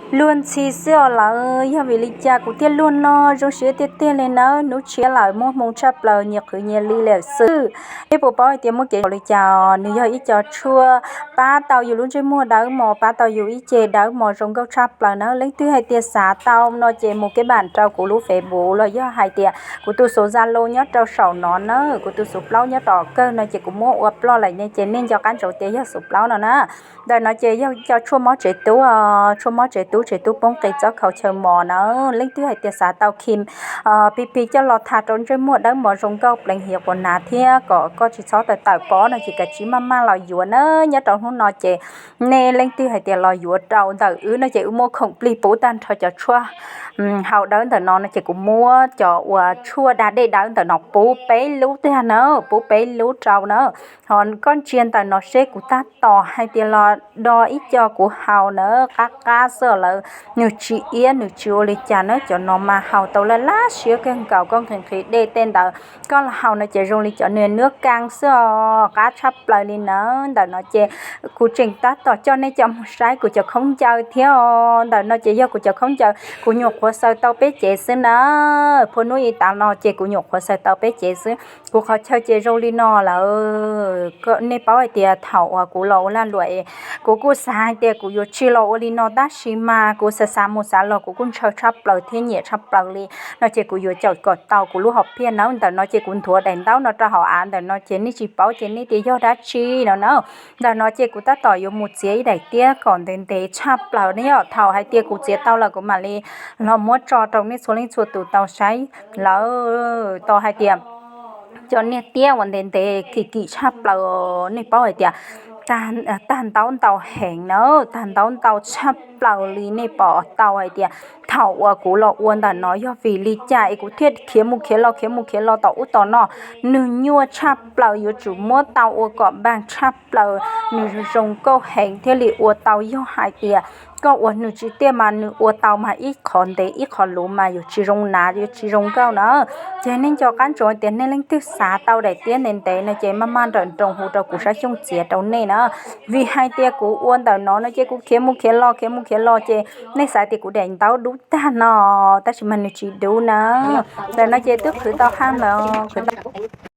Luag ntxhi xwb os lawm, yog vim li cas kuv thiaj luag no zoo siab tiag tiag li nawb. Hnub tshiab lawm muaj hmoo tshaj plaws, nyias qhwv nyias li lawm xwb. Nej puas paub hais tias muaj kev zaum li cas? Nws yog ib co tshuaj pab tau yus lub ntsej muag dawb mos, pab tau yus ib ce dawb mos zoo nkauj tshaj plaws nawb. Leej twg hais tias xav tau no ces mus kev npam rau kuv lub Facebook los yog hais tias kuv tus xuv Zalo nyob rau saum no na, kuv tus xuv plaub nyob rau kawg no ces kuv muab ua ploj lawm ne, ces nej nco qab ntsoov tias yog xuv plaub no na. Ntawm no ces yog cov tshuaj mob tsev tub, tshuaj mob tsev tub, tsev tub poob qis txob khaus chaw mos na. Leej twg hais tias xav tau khi pp coj los tha rau ntsej muag dawb mos zoo nkauj pleev hiav quas nav thiab kom koj tsis txhob tawm tawm pob no ces kav tsij maj maj los yuav na. Nyob rau hnub no ces nej leej twg hais tias los yuav rau ntawm wb no ces wb muab khoom plig pub tag nrho cov tshuaj hau dawb ntawm no no ces kuv muab cov uas tshuaj da dej dawb ntawm no pub peb lub tag na, pub peb lub rau na. Ho koj ntsia ntawm no seb kuv tab tom hais tias los do ib co kuv hau na, qab qab xwb lawm, nws tsis iab nws tsis ua li cas na. Cov no mas hau tau laj laj siab kawg nkaus, koj nqhis nqhis dej tej ntawd koj los hau no ces zoo li cov nws nuab kas xwb os, qab tshaj plaws li na. Ntawm no ces kuv tseem tab tom coj nej coj mus saib kuv cov khaub ncaws thiab os. Ntawm no ces yog kuv cov khaub ncaws, kuv nyuam qhuav xaws tau peb cev xwb na. Phua nub i tav no ces kuv nyuam qhuav xaws tau peb cev xwb. Kuv qhov chaw ces zoo li no lawm. Nej paub hais tias thaum uas kuv los ua lag luam es kuv kuj xav hais tias kuv yuav tsis los ua li no, tab sis mas kuv xav xav mus xav los kuv kuj ntshaw tshaj plaws thiab nyiam tshaj plaws li no ces kuv yuav caum kom tau kuv lub hom phiaj na. Ntawm no ces kuv nthuav daim ntaub no rau hauv av ntawm no ces nej tsis paub ces nej tias yog dab tsi no na. Ntawm no ces kuv tab tom yuav mus txiav ib daim tiab kom ntev ntev tshaj plaws ne yom. Thaum hais tias kuv txiav tau lawm kuv mam li los muab tso rau nej txhua leej txhua tus tau saib lawm. Tau hais tias cov niag tiab uas ntev ntev kim kim tshaj plaws, nej paub hais tias tag ntaub ntau heev na, tag ntaub ntau tshaj plaws li. Nej pom tau hais tias thaum uas kuv los ua ntawm no yog vim li cas es kuv thiaj khiav mus khiav los khiav mus khiav los tom ub tom no, nws nyuaj tshaj plaws, yuav tsum muab tau ua kom npaj tshaj plaws, nws zoo nkauj heev thiaj li ua tau. Yog hais tias koj ua nws tsis tiaj mas nws ua tau mas ib qho ntev ib qho luv mas yuav tsis zoo na, yuav tsis zoo nkauj na. Ces nej nco qab ntsoov tias nej leej twg xav tau daim tiab ntev ntev no ces maj maj nrawm nroos hu rau kuv, Sab Xyooj txiav rau nej na. Vim hais tias kuv ua ntawm no no ces kuv khiav mus khiav los khiav mus khiav los ces nej xav tias kuv daim ntaub dub tag no, tab sis mas nws tsis dub na. Ntawm no ces twb qhwv tau haj lawm, qhwv tau